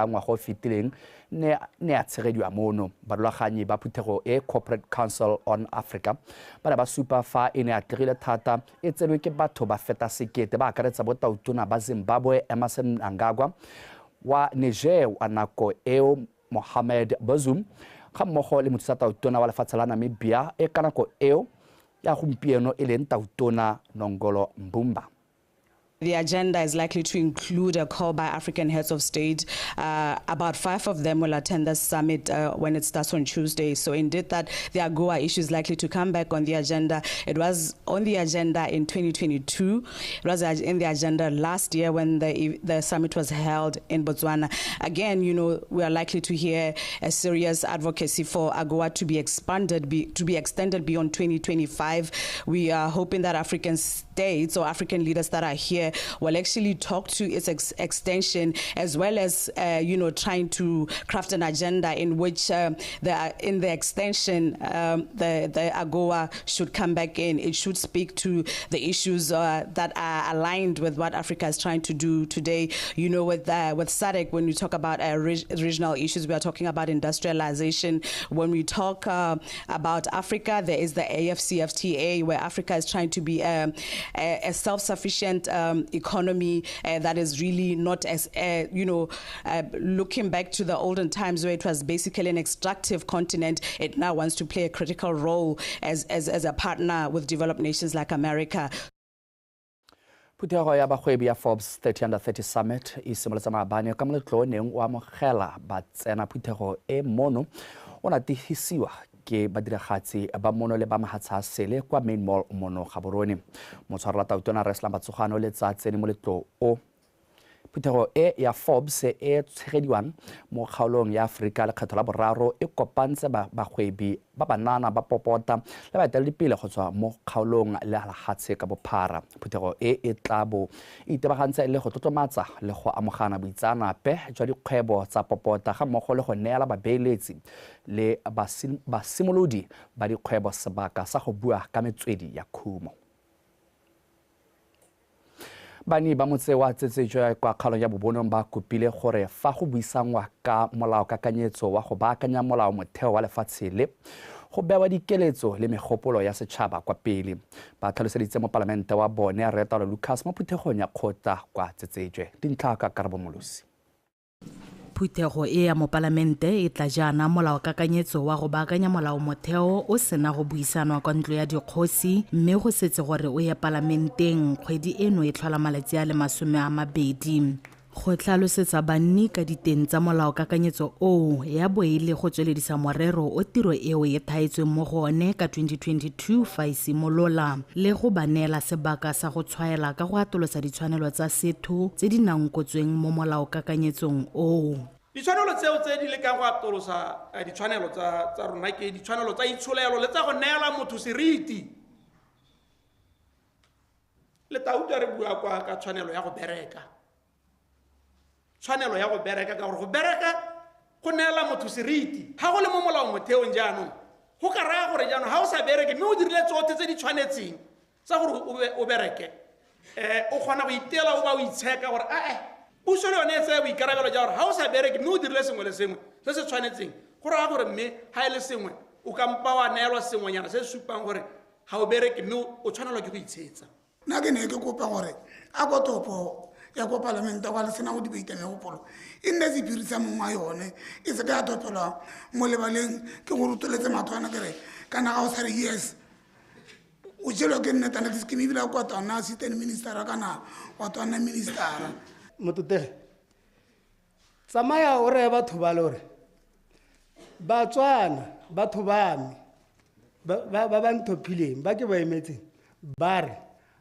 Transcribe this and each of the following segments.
Ka ngwaga o fetileng ne ya tshegediwa mono. Barulaganyi ba phuthego e, Corporate Council on Africa, ba ne ba supa fa e ne atlegile thata, e tsenwe ke batho ba feta 1000, ba akaretsa botautona ba Zimbabwe Emmerson Mnangagwa, wa Niger wa nako eo Mohamed Bazoum, ga mmogo le mothusatautona wa lefatshe la Namibia e ka nako eo ya gompieno e leng tautona Nangolo Mbumba. The agenda is likely to include a call by African heads of state. About 5 of them will attend the summit when it starts on Tuesday. So indeed that the AGOA issue is likely to come back on the agenda. It was on the agenda in 2022. It was in the agenda last year when the summit was held in Botswana. Again, you know, we are likely to hear a serious advocacy for AGOA to be expanded, to be extended beyond 2025. We are hoping that African states or African leaders that are here will actually talk to its extension, as well as you know, trying to craft an agenda in which in the extension the AGOA should come back in. It should speak to the issues that are aligned with what Africa is trying to do today. You know, with SADC, when we talk about regional issues, we are talking about industrialization. When we talk about Africa, there is the AfCFTA, where Africa is trying to be a self-sufficient economy that is really not as, you know, looking back to the olden times where it was basically an extractive continent. It now wants to play a critical role as a partner with developed nations like America. Phuthego ya bagwebi ya Forbes 30 Under 30 Summit e simolotse maabane ka moletlo o neng o amogela batsena phuthego e mono o natefisiwa ke badiragatsi ba mono le ba mahatsha a sele kwa Main Mall mono Gaborone. Motshwarela tautona Reslam Batsogano le tsa tsene moletlo o. Phuthego e ya Forbes e tshegediwang mo kgaolong ya Aforika lekgetho la boraro e kopantse bagwebi ba banana ba popota le baeteledipele go tswa mo kgaolong le lehatshe ka bophara. Phuthego e e tla bo e itebagantse le go tlotlomatsa le go amogana boitseanape jwa dikgwebo tsa popota ga mmogo le go neela babeeletsi le basimolodi ba dikgwebo sebaka sa go bua ka metswedi ya khumo. Bani ba motse wa Tsetsejwe kwa kgaolong ya Bobonong ba kopile gore fa go buisanngwa ka molao kakanyetso wa go baakanya molao motheo wa lefatshe le go bewa dikeletso le megopolo ya setšhaba kwa pele. Ba tlhaloseditse mopalamente wa bone Rre Taolo Lucas mo phuthegong ya kgotla kwa Tsetsejwe. Dintlha ka Karabo Molosi. Phuthego e ya mopalamente e tla jaana molao kakanyetso wa go baakanya molao motheo o sena go buisanwa kwa ntlo ya dikgosi, mme go setse gore o ye palamenteng kgwedi eno e tlhola malatsi a le 20. Go tlhalosetsa banni ka diteng tsa molao kakanyetso oo ya bo e le go tsweledisa morero o tiro eo e thaetsweng mo go one ka 2022 fa e simolola, le go ba neela sebaka sa go tshwaela ka go atolosa ditshwanelo tsa setho tse di nankotsweng mo molao kakanyetsong oo. Ditshwanelo tseo tse di lekang go atolosa ditshwanelo tsa rona ke ditshwanelo tsa itsholelo le tsa go neela motho seriti. Le tauta re bua kwa ka tshwanelo ya go bereka. Tshwanelo ya go bereka ka gore go bereka go neela motho seriti. Ha go le mo molaong motheong jaanong, go ka raya gore jaanong ha o sa bereke mme o dirile tsotlhe tse di tshwanetseng tsa gore o bereke, o kgona go iteela o ba o itsheka gore ae puso le yone e tsaya boikarabelo ja gore ha o sa bereke mme o dirile sengwe le sengwe se se tshwanetseng, go raya gore mme ha e le sengwe o ka mpa wa neelwa sengwenyana se se supang gore ha o bereke mme o tshwanelwa ke go itshetsa. Nna ke ne ke kopa gore a ko topo ya ko palamente kwa le sena go debate megopolo e nne sephiri sa mongwe wa yone, e se ka ya topelwa mo lebaleng ke go rotoletse mathwana ke re kana ga o sa re yes o jelwa ke nne tana scheme ebile kwa tona assistant minister kana wa tona minister. Mototege tsamaya o reye batho ba le gore Batswana batho ba me ba ba nthophileng ba ke ba emetseng ba re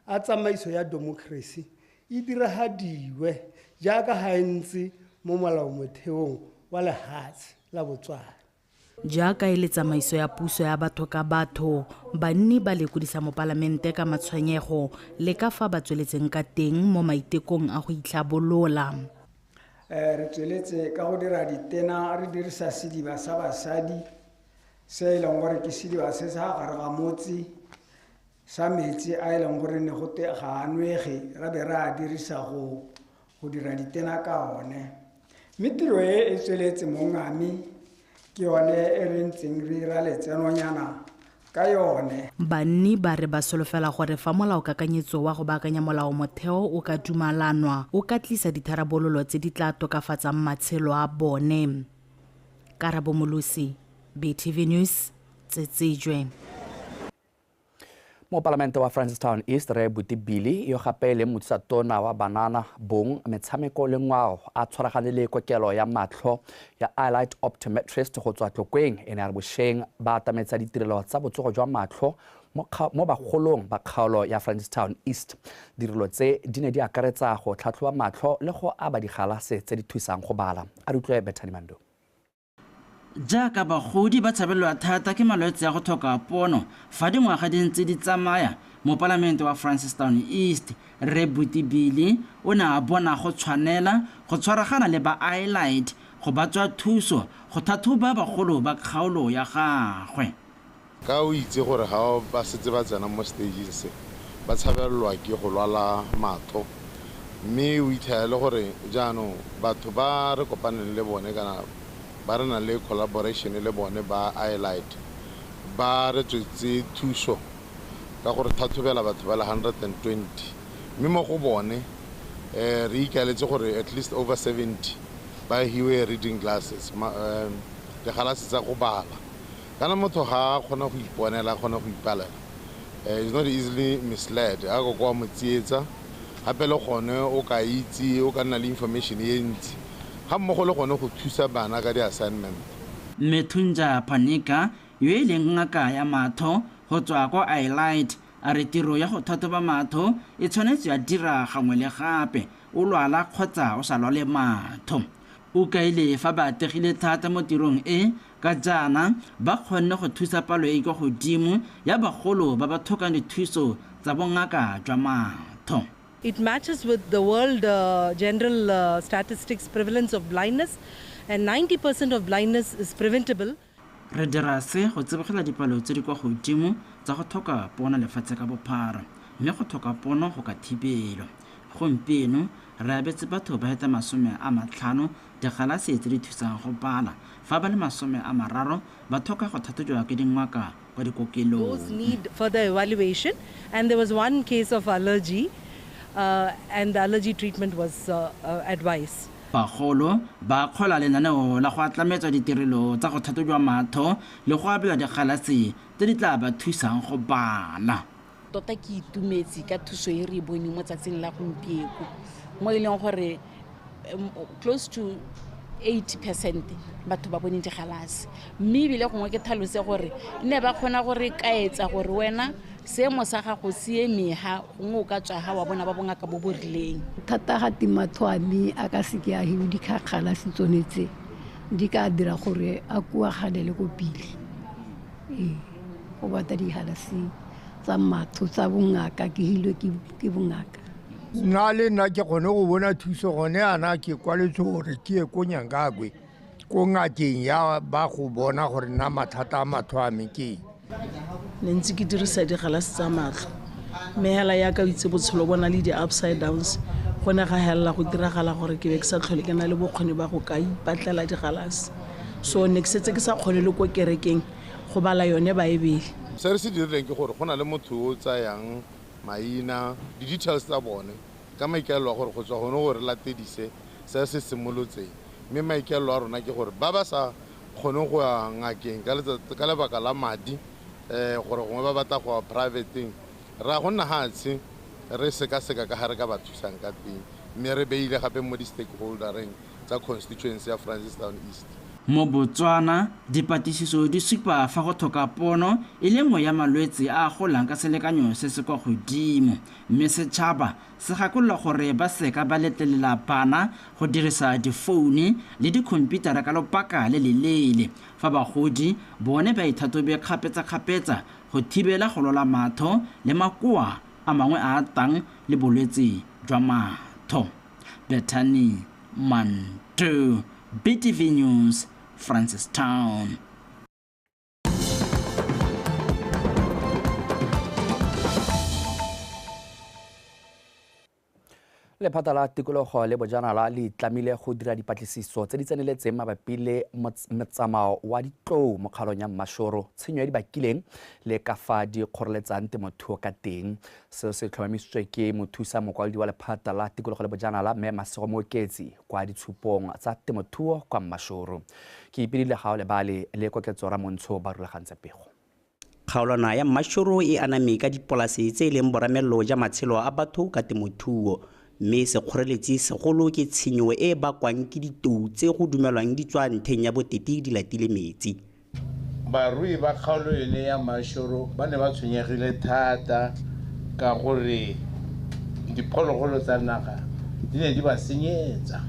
a tsamaiso ya democracy e diragadiwe jaaka ga e ntse mo molaomotheong wa lehatshe la Botswana. Jaaka e le tsamaiso ya puso ya batho ka batho, banni ba lekodisa mopalamente ka matshwenyego le ka fa ba tsweletseng ka teng mo maitekong a go itlhabolola. Re tsweletse ka go dira ditena re dirisa sediba sa basadi se e leng gore ke sediba se sa gare ga motse sa metsi a e leng gore ne go te ga a nwege, ra be re a dirisa go dira ditena ka one. Mme tiro e e tsweletse mo Ngami ke yone e re ntseng re ira letsenonyana ka yone. Banni ba re ba solofela gore fa molaokakanyetso wa go baakanya molaomotheo o ka dumalanwa, o ka tlisa ditharabololo tse di tla tokafatsang matshelo a bone. Karabo Molosi, BTV News, Tsetsejwe. Mopalamente wa Francistown East Re Buti Billy yo gape e leng mothusatona wa banana bong metshameko le ngwao a tshwaragane le kokelo ya matlho ya Eyelight Optometrist go tswa Tlokweng e ne a re bošeng ba atametsa ditirelo tsa botsogo jwa matlho mo bagolong ba kgaolo ya Francistown East. Ditirelo tse di ne di akaretsa go tlhatlhoba matlho le go aba digalase tse di thusang go bala. A re utlwe Bethany Mando. Jaaka bagodi ba tshabelelwa thata ke malwetse a go tlhoka pono fa dingwaga di ntse di tsamaya, mopalamente wa Francistown East Rre Buti Billy o ne a bona go tshwanela go tshwaragana le ba Eyelight go ba tswa thuso go tlhatlhoba bagolo ba kgaolo ya gagwe. Ka o itse gore ga ba setse ba tsena mo stageng se ba tshabelelwa ke go lwala matlho, mme o itlhela le gore jaanong batho ba re kopaneng le bone kana ba re nang le collaboration le bone ba Eyelight ba re tswetse thuso ka gore tlhatlhobela batho ba le 120, mme mo go bone re ikaeletse gore at least over 70 ba hiwe reading glasses, digalase tsa go bala. Kana motho ga a kgona go iponela, a kgona go ipalela, is not easily misled. A ko kwa mo tsietsa gape le gone o ka itse, o ka nna le information e ntsi ga mmogo le gone go thusa bana ka di-assignment. Methunja Panika yo e leng ngaka ya matho go tswa kwa Eyelight a re tiro ya go tlhatlhoba matho e tshwanetse ya dira gangwe le gape o lwala kgotsa o sa lwale matho. O kaile fa ba ategile thata mo tirong e ka jaana ba kgonne go thusa palo e kwa godimo ya bagolo ba ba tlhokang dithuso tsa bongaka jwa matho. It matches with the world general statistics prevalence of blindness, and 90% of blindness is preventable. Re dira se go tsibogela dipalo tse di kwa godimo tsa go tlhoka pono lefatshe ka bophara, mme go tlhoka pono go ka thibelwa. Gompieno re abetse batho ba heta 50 digalase tse di thusang go bala, fa ba le 30 ba tlhoka go tlhatlhobiwa ke dingaka kwa dikokelong. Those need further evaluation, and there was one case of allergy. And the allergy treatment was advised. Bagolo ba kgola lenaneo la go atlametswa ditirelo tsa go tlhatlhobiwa matho le go abelwa digalase tse di tla ba thusang go bala. Tota ke itumetse ka thuso e re e boneng mo tsatsing la gompieno, mo e leng gore close to 80% batho ba bone digalase, mme ebile gongwe ke tlhalose gore ne ba kgona gore kaetsa gore wena seemo sa gago se eme ha gongwe o ka tswa ha wa bona ba bongaka bo bo rileng. Thata ga matho a me a ka seke a hiwe dikgakgalase tsone tse di ka dira gore a kuagalele ko pele. Ee, go batla digalase tsa matho tsa bongaka, ke hilwe ke bongaka. Nna le nna ke kgone go bona thuso gone ana ke kwaletse gore ke ye ko Nyangakwe ko ngakeng ya ba go bona gore nna mathata a matho a me ke eng. Ne ntse ke dirisa digalase tsa matlho, mme hela yaka o itse botshelo bo na le di-upside downs, go ne ga helela go diragala gore ke be ke sa tlhole ke na le bokgoni ba go ka ipatlela digalase. So ne ke setse ke sa kgone le ko kerekeng go bala yone baebele. Se re se dirileng ke gore go na le motho o tsayang maina, di-details tsa bone ka maikaelelo a gore go tswa gone gore latedise se se simolotseng, mme maikaelelo a rona ke gore ba ba sa kgoneng go ya ngakeng ka lebaka la madi, gore gongwe ba batla go ya privateng, ra go nna hatshe re sekaseka ka ga re ka ba thusang ka teng, mme re beile gape mo di-stakeholdereng tsa constituency ya Francistown East. Mo Botswana, dipatlisiso di supa fa go tlhoka pono e le nngwe ya malwetse a a golang ka selekanyo se se kwa godimo, mme setšhaba se gakolola gore ba seka ba letlelela bana go dirisa difoune le dikhomputara ka lobaka le leleele, fa bagodi bone ba itlhatlhobe kgapetsa-kgapetsa go thibela go lwala matho le makoa a mangwe a a tang le bolwetse jwa matho. Bethany Manto, BTV News, Francistown. Lephata la tikologo le bojanala le itlamile go dira dipatlisiso tse di tseneletseng mabapi le motsamao wa ditlou mo kgaolong ya Mmashoro, tshenyo e di bakileng le ka fa di kgoreletsang temothuo ka teng. Seo se tlhomamisitswe ke mothusa mokwaledi wa lephata la tikologo le bojanala mme Masego Mooketsi kwa ditshupong tsa temothuo kwa Mmashoro. Ke ipedile gao lebale le Koketso Ramontsho ba rulagantse pego. Kgaolwana ya Mmashoro e aname ka dipolase tse e leng boramelelo ja matshelo a batho ka temothuo, mme sekgoreletsi segolo ke tshenyo e bakwang ke ditou tse go dumelwang di tswa ntlheng ya Boteti di latile metsi. Barui ba kgaolo yone ya Mmashoro ba ne ba tshwenyegile thata ka gore diphologolo tsa naga di ne di ba senyetsa.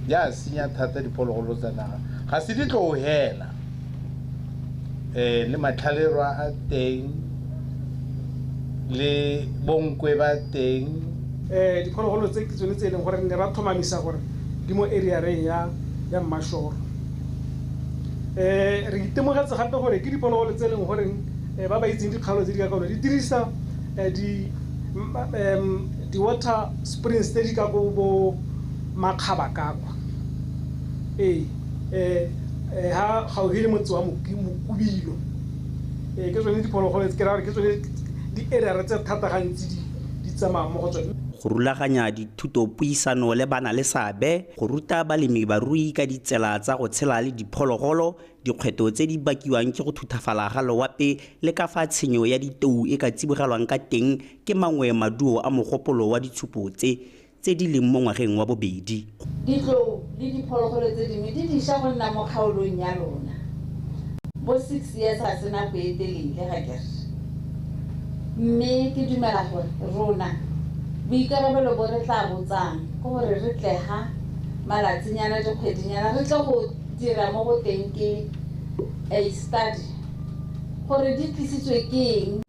Di a senya thata diphologolo tsa naga, ga se di tlo hela. Le matlhalerwa a teng le bonkwe ba teng. Diphologolo tse ke tsone tse e leng gore ne ra tlhomamisa gore di mo area reng ya Mmashoro. Re itemogetse gape gore ke diphologolo tse e leng gore ba ba itseng dikgaolo tse di ka kaone di dirisa di-water springs tse di ka ko bo makgaba ka kwa. Ha gaufi le motse wa Mokubilo. Ke tsone diphologolo ke ra gore ke tsone di-area tse thata gantsi di tsamaya mo go tsone. Go rulaganya dithutopuisano le bana le seabe, go ruta balemi barui ka ditsela tsa go tshela le diphologolo, dikgwetlho tse di bakiwang ke go thuthafala ga loapi le ka fa tshenyo ya ditou e ka tsibogelwang ka teng ke mangwe maduo a mogopolo wa ditshupo tse di leng mo ngwageng wa bobedi. Ditlou le diphologolo tse dingwe di diša go nna mo kgaolong ya lona. Bo 6 years ga se nako e telele ga kere. Mme ke dumela gore rona boikarabelo bo re tla botsang ke gore re tle ha malatsinyana dikgwedinyana re tle go dira mo go teng ke a study gore di tlisitswe ke eng,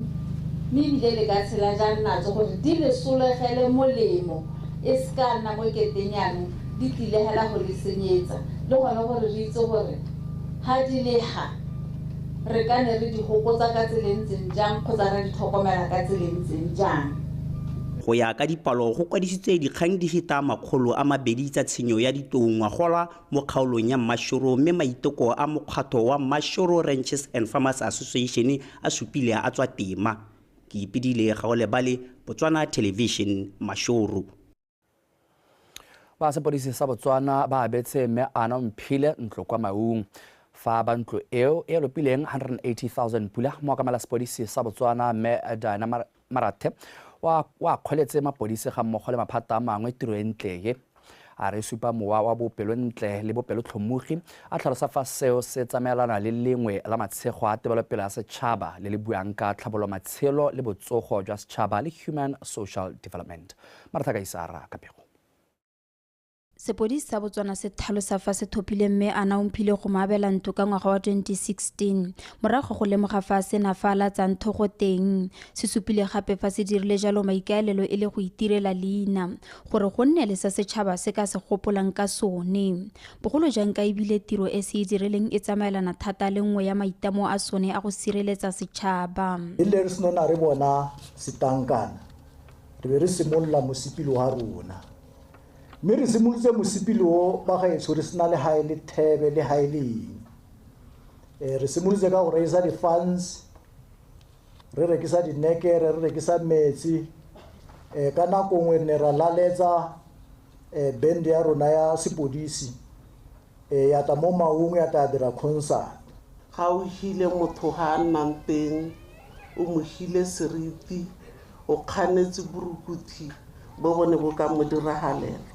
mme ebile le ka tshela jang natso gore di le solegele molemo e se ka nna mo keteng yanong di tlile hela go le senyetsa, le gone gore re itse gore ha di le ha re ka ne re di gokotsa ka tsela e ntseng jang kgotsa re di tlhokomela ka tsela e ntseng jang. Go ya ka dipalo go kwadisitswe dikgang di feta 200 tsa tshenyo ya ditou ngwagola mo kgaolong ya Mmashoro, mme maiteko a mokgatho wa Mmashoro Ranches and Farmers Association a supile a tswa tema. Ke ipedile Gaolebale, Botswana Television, Mmashoro. Ba sepodisi sa Botswana ba abetse mme Ana Mphile ntlo kwa Maung. Fa ba ntlo eo e lopileng 180,000 pula, mookamela sepodisi sa Botswana mme Diana Marathe wa kgoletse mapodisi ga mmogo le maphata a mangwe tiro e ntle e. A re supa mowa wa bopelontle le bopelotlhomogi, a tlhalosa fa seo se tsamaelana le lengwe la matshego a tebelopele ya setšhaba le le buang ka tlhabolo matshelo le botsogo jwa setšhaba le human social development. Maratha Kaisara ka pego. Sepodisi sa Botswana se tlhalosa fa se thopile mme Ana Omphile go mo abela ntlo ka ngwaga wa 2016 morago go lemoga fa se na fa latsang thogo teng. Se supile gape fa se dirile jalo maikaelelo e le go itirela leina gore go nne le sa setšhaba se ka se gopolang ka sone, bogolo jang ka ebile tiro e se e dirileng e tsamaelana thata le nngwe ya maitamo a sone a go sireletsa setšhaba. E le re senona re bona setankana re be re simolola mosepele wa rona, mme re simolotse mosepele o ba gaetsho re sena le ha e le thebe le ha e le eng. Re simolotse ka go raisa di-funds, re rekisa dinekere, re rekisa metsi. Ka nako nngwe ne ra laletsa band ya rona ya sepodisi ya tla mo Maung ya tla dira concert. Ga o hile motho ga a nnang teng, o mo hile seriti, o kganetse borukuthi bo bone bo ka mo diragalela.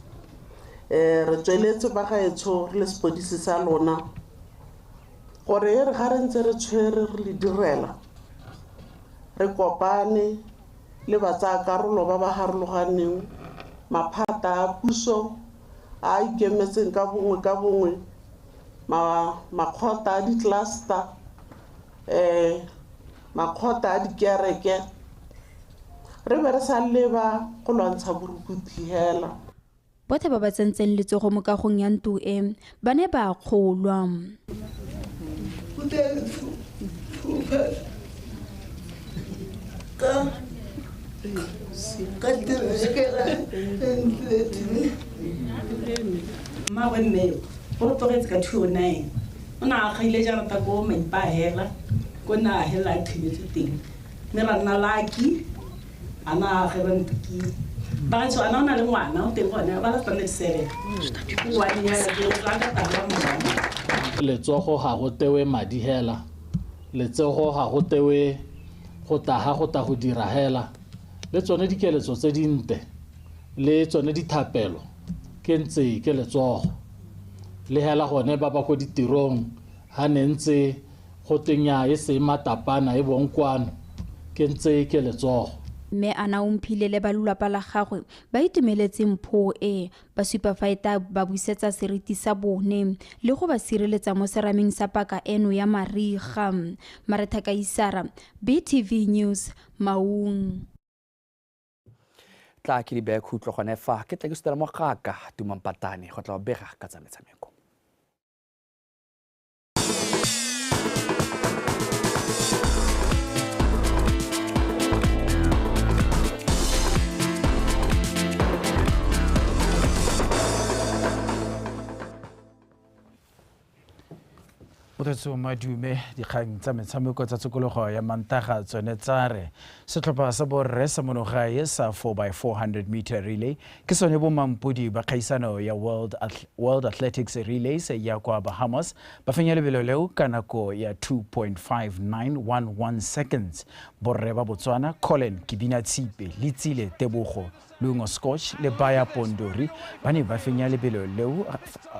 Re tsweletse ba gaetsho re le sepodisi sa lona gore e re ga re ntse re tshwere re le direla, re kopane le batsayakarolo ba ba harologaneng, maphata a puso a ikemetseng ka bongwe ka bongwe, makgotla a di-cluster, makgotla a dikereke, re be re sa leba go lwantsha borukuthi hela. Botlhe ba ba tsentseng letsogo mo kagong ya ntlo e ba ne ba akgolwa. Ka Mmaagwe mme o re tlogetse ka 2009 o ne a agile jarata ko maipa a hela ko ne a hela a thibetswe teng mme ra nna lucky a na a agela ntlo ke bagaetsho ana o na le ngwana o teng gone ba la standard 7 o one year ke tla ka taba ngwana. Letsogo ga go tewe madi hela, letsogo ga go tewe go tla ga go ta go dira hela, le tsone dikeletso tse dinte le tsone dithapelo ke ntse ke letsogo le hela gone ba ba ko ditirong ha ne ntse go tenya e se matapana e bong kwano ke ntse ke letsogo. Mme Ana Omphile le ba lelapa la gagwe ba itumeletse mpho e, ba supa fa e tla ba busetsa seriti sa bone le go ba sireletsa mo serameng sa paka eno ya mariga. Maretha Kaisara, BTV News, Maung. Tla ke di beye khutlo gone fa ke tla ke sutela mo gaka Tumampatane go tla bega ka tsa metshameko. Motho madume dikgang tsa metshameko tsa tshokologo ya Mantaga tsone tsa re setlhopha sa borre sa monogae sa 4x400 meter relay ke sone bo mampodi ba kgaisano ya World Athletics Relays ya kwa Bahamas ba fenya lebelo leo ka nako ya 2.5911 seconds. Borre ba Botswana Colin Kibina Tshipe, Letsile Tebogo, Lungo Scotch le Baya Pondori ba ne ba fenya lebelo leo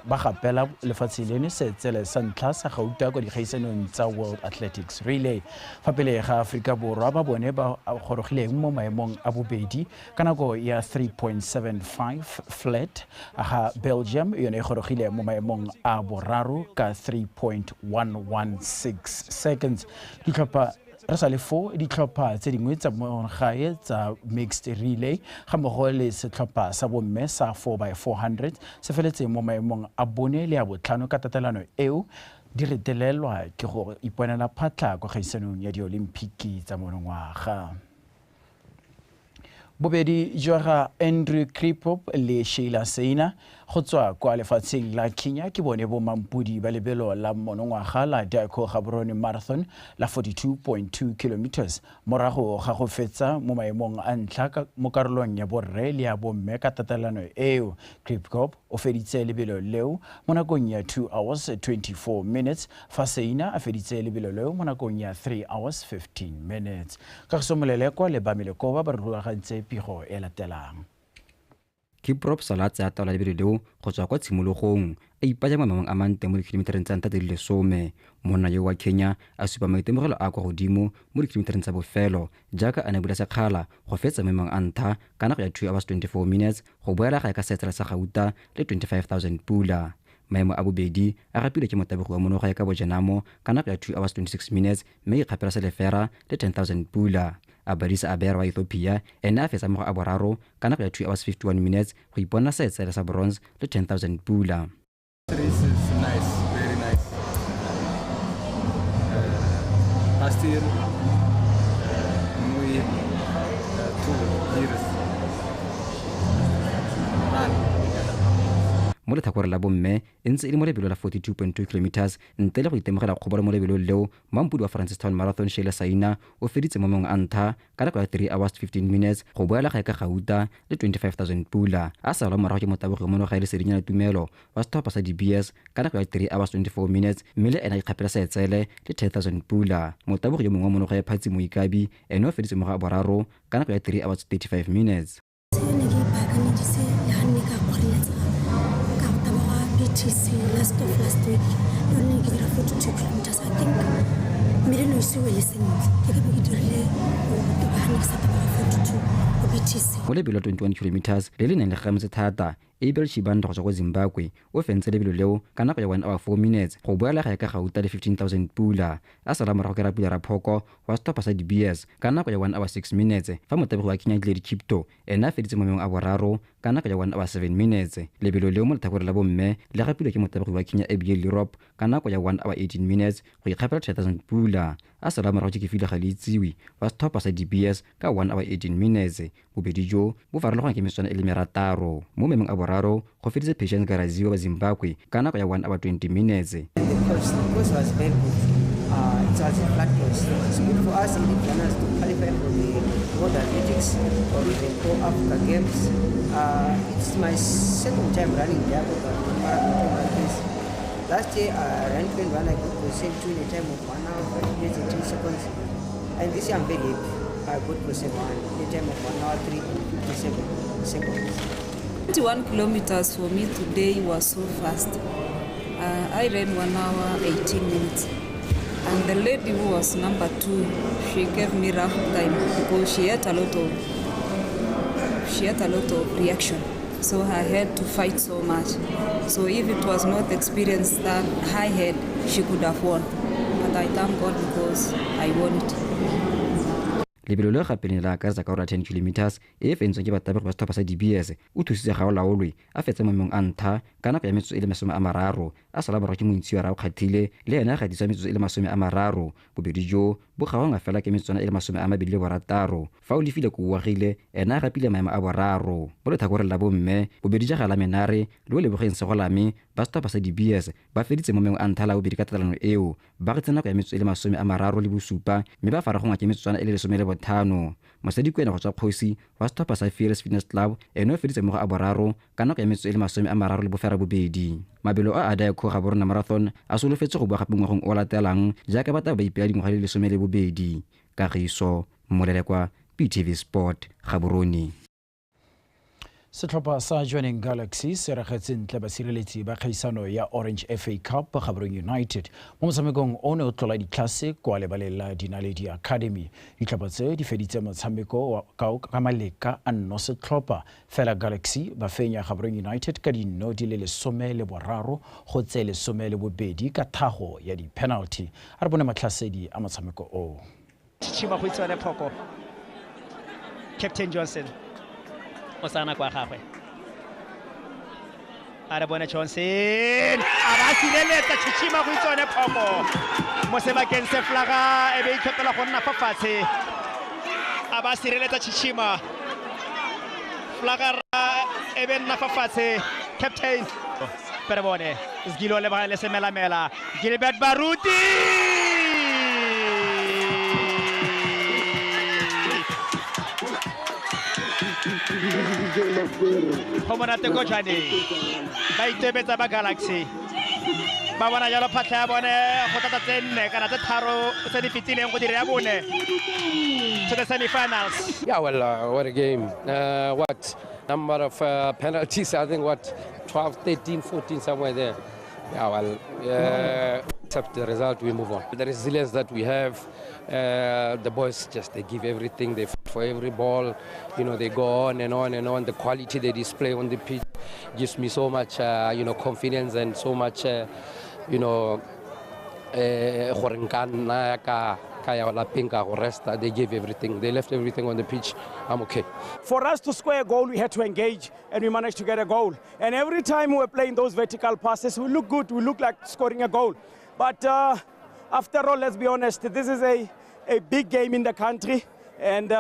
ba gapela lefatshe leno setsele sa ntlha sa gauta kwa dikgaisanong tsa World Athletics Relay. Fa pele ga Aforika Borwa ba bone ba gorogileng mo maemong a bobedi ka nako ya 3.75 flat, ga Belgium yone e gorogile mo maemong a boraro ka 3.116 seconds. Ditlhopha re sa le fo ditlhopha tse dingwe tsa mogae tsa mixed relay ga mmogo le setlhopha sa bomme sa 4x400 se feletse mo maemong a bone le a botlhano ka tatelano eo di retelelwa ke go iponela phatlha kwa kgaisanong ya diolimpiki tsa monongwaga. Bobedi jwa ga Andrew Kripop le Sheila Seina go tswa kwa lefatsheng la Kenya ke bone bo mampodi ba lebelo la monongwaga la Daco Gaborone Marathon la 42.2 kilometers morago ga go fetsa mo maemong a ntlha mo karolong ya borre le ya bomme ka tatelano eo. Kripop o feditse lebelo leo mo nakong ya 2 hours 24 minutes, fa Seina a feditse lebelo leo mo nakong ya 3 hours 15 minutes. Kagiso Molelekwa le Bamilekova ba rulagantse pigo e latelang. Kiprop sala a tsaya taolo ya lebelo leo go tswa kwa tshimologong a ipaya mo maemong a mante mo dikilometereng tsa ntlha tse di lesome. Monna yo wa Kenya a supa maitemogelo a kwa godimo mo dikilometereng tsa bofelo jaaka a ne bula sekgala go fetsa maemong a ntlha ka nako ya 2 hours 24 minutes go boela gae ka seetsela sa gauta le 25,000 pula. Maemo a bobedi a gapilwe ke motabogi wa monogae ka bojenamo ka nako ya 2 hours 26 minutes mme ikgapela selefera le 10,000 pula. Abadisa Aber wa Ethiopia ene a fetsa mo go a boraro ka nako ya 2 hours 51 minutes go iponna seetsele sa bronze le 10,000 pula. Race is nice, very nice. Last year, we 2 years run. Mo letlhakoreng la bomme e ntse e le mo lebelo la 42.2 kilometers ntle le go itemogela kgobalo mo lebelong leo. Mampodi wa Francistown Marathon Sheila Saina o feditse mo maemong a ntlha ka nako ya 3 hours 15 minutes go boela gae ka gauta le 25,000 pula. A salwa morago ke motabogi wa monogae Lesedinyana Tumelo wa setlhopha sa DBS ka nako ya 3 hours 24 minutes mme le ene a ikgapela seetsele le 10,000 pula. Motabogi yo mongwe wa monogae Phatsi Moikabi ene o feditse mo go a boraro ka nako ya 3 hours 35 minutes. BTC last of last week, yone ke dira 42 kilometers I think. Mme no ise wele sentle. Ke ka be ke dirile botoka ha ne ke sa taboga 42 ko BTC. Mo lebelo 21 kilometers le le neng le gametse thata Abel Chibanda go tswa ko Zimbabwe o fentse lebelo leo ka nako ya 1 hour 4 minutes go boela gae ka gauta le 15,000 pula. A sala morago ke Rapula Raphoko wa setlhopha sa DBS ka nako ya 1 hour 6 minutes, fa motabogi wa Kenya Gladys Kipto ene a feditse mo maemong a boraro ka nako ya 1 hour 7 minutes. Lebelo leo mo letlhakoreng la bomme le gapilwe ke motabogi wa Kenya Abigail Lirop ka nako ya 1 hour 18 minutes go ikgapela 10,000 pula. A sala morago ke Kefile Galetsiwe wa setlhopha sa DBS ka 1 hour 18 minutes. Bobedi jo bo farologana ke metswana e le merataro. Mo maemong a boraro go feditse Patience Garaziwa wa Zimbabwe ka nako ya 1 hour 20 minutes. The course was very good. It was a flat course. It's good for us elite runners to qualify for the World Athletics or even for Africa Games. It's my second time running the Africa Marathon. Last year I ran 21, I got position 2 in a time of 1 hour 5 minutes and 3 seconds. And this year I'm very happy. I got position 1 in a time of 1 hour 3 and 57 seconds. 21 kilometers for me today was so fast. I ran 1 hour 18 minutes. And the lady who was number 2, she gave me rough time because she had a lot of reaction. So I had to fight so much. So if it was not experience that I had, she could have won. But I thank God because I won it. Lebelo le gape le la akaretsa karolo ya 10 kilometers e e fentsweng ke batabegi ba setlhopha sa DBS. O thusitse Gaolaolwe a fetsa mo maemong a ntlha ka nako ya metsotso e le 30, a sala morago ke Montshiwa Raokgathile le ene a gatisa metsotso e le 30. Bobedi jo bo kgaogangwa fela ke metsotswana e le 26. Fa o lefile ko oagile ene a gapile maemo a boraro. Mo letlhakoreng la bomme, bobedi ja Galamenare le o Lebogeng Segolame ba setlhopha sa DBS ba feditse mo maemong a ntlha la bobedi ka tatelano eo, ba getse nako ya metsotso e le 37 mme ba faragongwa ke metsotswana e le 15. Mosadi Kwena go tswa Kgosi wa setlhopha sa Fearless Fitness Club ene o feditse mo go a boraro ka nako ya metsotso e le 32. Mabelo a Daeco Gaborone Marathon a solofetse go boa gape ngwageng o latelang jaaka batho ba ipea dingwaga di le 12. Kagiso Molelekwa, PTV Sport, Gaborone. Setlhopha sa Jwaneng Galaxy se ragetse ntle basireletsi ba kgaisano ya Orange FA Cup Gaborone United mo motshamekong o ne o tlola ditlhase kwa lebaleng la Dinaledi Academy. Ditlhopha tse di feditse motshameko ka maleka a nno setlhopha, fela Galaxy ba fenya Gaborone United ka dino di le 13 go tse 12 ka thago ya di-penalty. A re bone matlhasedi a motshameko o. Tshima go itsone phoko. Captain Johnson o sana kwa gagwe. A re bone Johnson a ba sireletsa Tshitshima go itsone phoko mo sebakeng se flaga e be itlhopela go nna fa fatshe. A ba sireletsa Tshitshima, flaga e be nna fa fatshe. Captain pere bone Zgilo le ba le semelamela Gilbert Baruti. Go monate ko Jwaneng, ba itebetsa ba Galaxy ba bona jalo phatlha ya bone go tlatsa tse nne kana tse tharo tse di fetileng go dira ya bone to the semi-finals. Yeah, well, what a game. What number of penalties? I think what 12, 13, 14, somewhere there. Yeah, well, accept the result, we move on. The resilience that we have, the boys just, they give everything, they fight for every ball, you know, they go on and on and on. The quality they display on the pitch gives me so much, you know, confidence and so much, you know, they gave everything. They left everything on the pitch. I'm okay. For us to score a goal, we had to engage, and we managed to get a goal. And every time we were playing those vertical passes, we look good. We look like scoring a goal. But after all, let's be honest, this is a big game in the country, and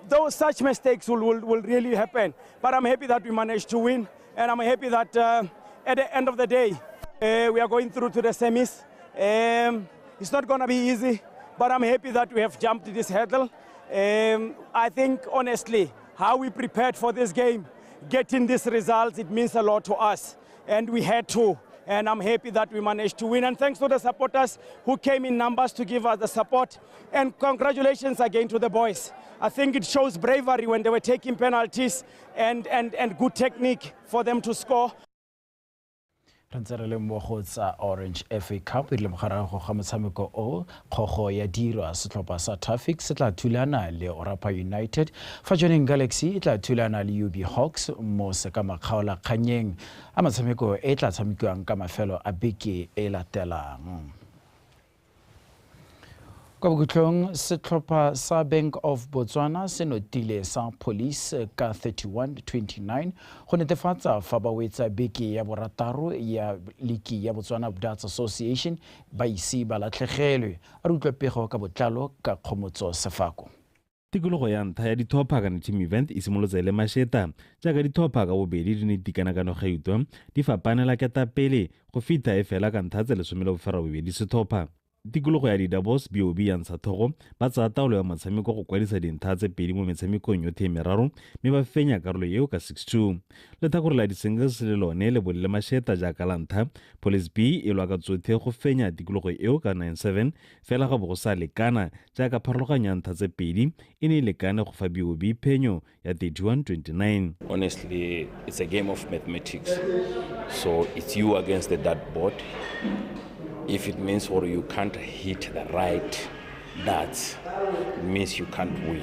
those such mistakes will really happen. But I'm happy that we managed to win, and I'm happy that at the end of the day, we are going through to the semis. It's not going to be easy, but I'm happy that we have jumped this hurdle. I think, honestly, how we prepared for this game, getting these results, it means a lot to us. And we had to. And I'm happy that we managed to win. And thanks to the supporters who came in numbers to give us the support. And congratulations again to the boys. I think it shows bravery when they were taking penalties and good technique for them to score. Re ntse re le mo go tsa Orange FA Cup e rile morago ga motshameko o kgogo ya dirwa setlhopha sa Traffic se tla thulana le Orapa United, fa Jwaneng Galaxy e tla thulana le UB Hawks mo sekamakgaolakganyeng a motshameko e tla tshamekiwang ka mafelo a beke e latelang. Kwa bokhutlong, setlhopha sa Bank of Botswana se notile sa Police ka 31-29 go netefatsa fa ba wetsa beke ya borataro ya liki ya Botswana Darts Association ba ise ba latlhegelwe. A re utlwe pego ka botlalo ka Kgomotso Sefako. Tikologo ya ntlha ya dithopha kana team event e simolotse le masheta jaaka dithopha ka bobedi di ne di kana gautwa di fapanela ketapele go fitlha e fela ka ntlha tse 18 setlhopha. Tikologo ya di-doubles BOB ya ntsha thogo ba tsaya taolo ya motshameko go kwadisa dintlha tse pedi mo metshamekong yotlhe e meraro mme ba fenya karolo eo ka 6-2. Letlhakore la di-singles le lone le bolele masheta jaaka la ntlha, Police B e lwa ka tsotlhe go fenya tikologo eo ka 9-7 fela ga bo go sa lekana jaaka pharologanyo ya ntlha tse pedi e ne e lekane go fa BOB phenyo ya 31-29. Honestly, it's a game of mathematics. So it's you against the dartboard. If it means or you can't hit the right darts, it means you can't win.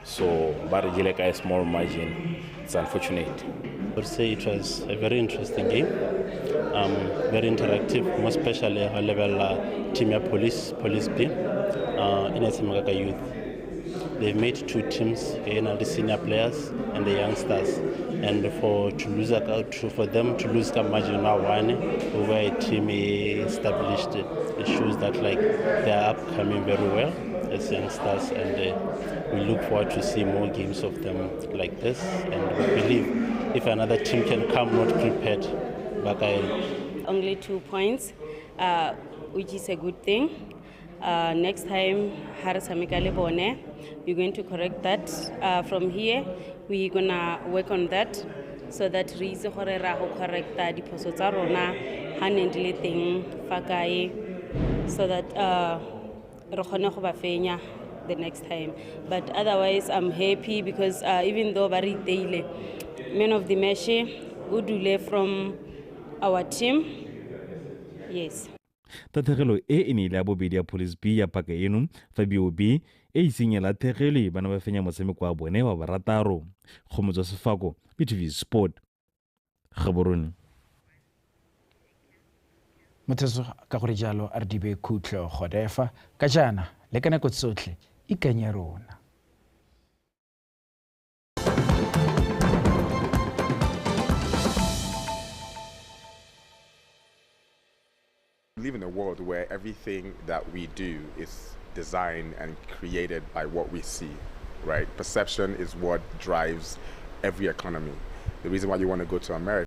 So ba re jele ka a small margin. It's unfortunate. I would say it was a very interesting game, very interactive, more especially our level team ya Police B, in Magaka Youth. They've made two teams, the senior players and the youngsters. And for to lose for them to lose ka margin now one over a team established, it shows that like they are upcoming very well as youngsters, and we look forward to see more games of them like this. And we believe if another team can come not prepared, Only 2 points, which is a good thing. Next time, ha re tshameka le bone, we're going to correct that. From here, we're going to work on that so that re itse gore ra go correcta diphoso tsa rona ha ne di le teng fa kae, so that re kgone go ba fenya the next time. But otherwise, I'm happy because even though ba re iteile, man of the match o dule from our team. Yes. Tatlhegelo e e ne ile ya bobedi ya Police B ya paka eno fa BOB e iseng e latlhegelwe bana ba fenya motshameko wa bone wa barataro. Kgomotso Sefako, BTV Sport, Gaborone. Motho ka gore jalo a re dibe khutlo godefa ka jaana le ka nako tsotlhe ikanye rona. We live in a world where everything that we do is designed and created by what we see, right? Perception is what drives every economy. The reason why you want to go to America